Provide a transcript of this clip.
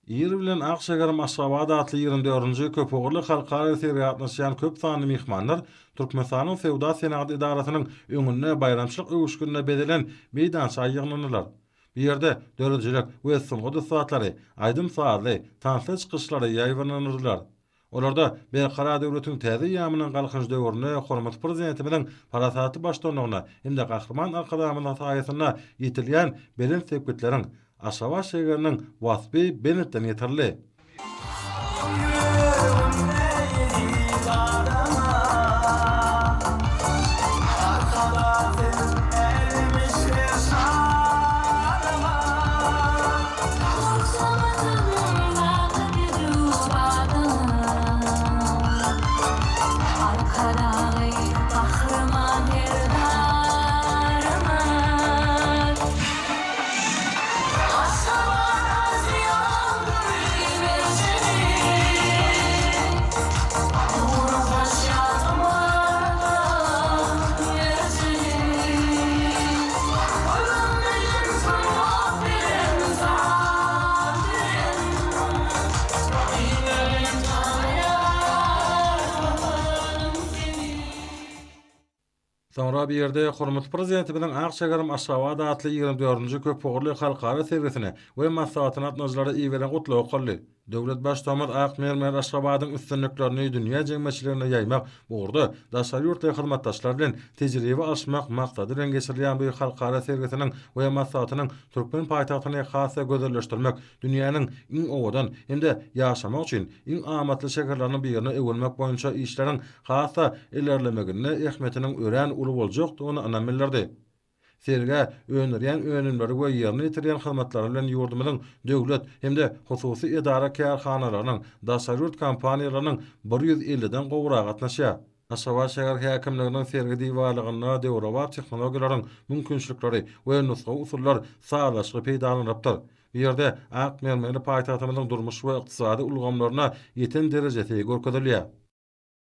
Ir bilen Ak şäherim Aşgabat atly 24-nji köpugurly halkara sergä gatnaşýan köp sanly myhmanlar Türkmenistanyň Söwda-senagat edarasynyň öňünde baýramçylyk öwüşginine bezelen meýdança ýygnandylar. Bu ýerde döredijilik we sungat ussatlary aýdym-sazly, tansly çykyşlary ýaýbaňlandyrdylar. Olarda Berkarar döwletiň täze eýýamynyň Galkynyş döwründe hormatly Prezidentimiziň parasatly baştutanlygynda hem-de Gahryman Arkadagymyzyň saýasynda ýetilýän belent sepgitleriň, Aşgabat şäheriniň waspy belentden ýetirildi. Ýüregimde ýeri barama. Arkadag sen älemişler şarama. Soňra bu ýerde hormatly Prezidentimiziň Ak şäherim Aşgabat atly 24-nji köpugurly halkara sergisine we maslahatyna gatnaşyjylara iberen gutlagy okaldy. Döwlet Baştutanymyz ak mermer Aşgabadyň üstünliklerini dünýä jemgyýetçiligine ýaýmak, bu ugurda daşary ýurtly hyzmatdaşlar bilen tejribe alyşmak maksady bilen geçirilýän bu halkara sergisiniň we maslahatynyň türkmen paýtagtyny has-da gözelleşdirmek, dünýäniň iň owadan hem-de ýaşamak üçin iň amatly şäherleriniň birine öwürmek boýunça işleriň has-da ilerlemeginde ähmiýetiniň örän uly boljakdygyna ynam bildirdi. Sergä öndürýän önümleri we ýerine ýetirýän hyzmatlary bilen ýurdumyzyň döwlet hem-de hususy edara-kärhanalarynyň, daşary ýurt kompaniýalarynyň 150-den gowragy gatnaşýar. Aşgabat şäher häkimliginiň sergi diwarlygynda döwrebap tehnologiýalaryň mümkinçilikleri we nusgawy usullar sazlaşykly peýdalanylypdyr. Bu ýerde ak mermerli paýtagtymyzyň durmuş we ykdysady ulgamlaryna ýeten derejesi görkezilýär.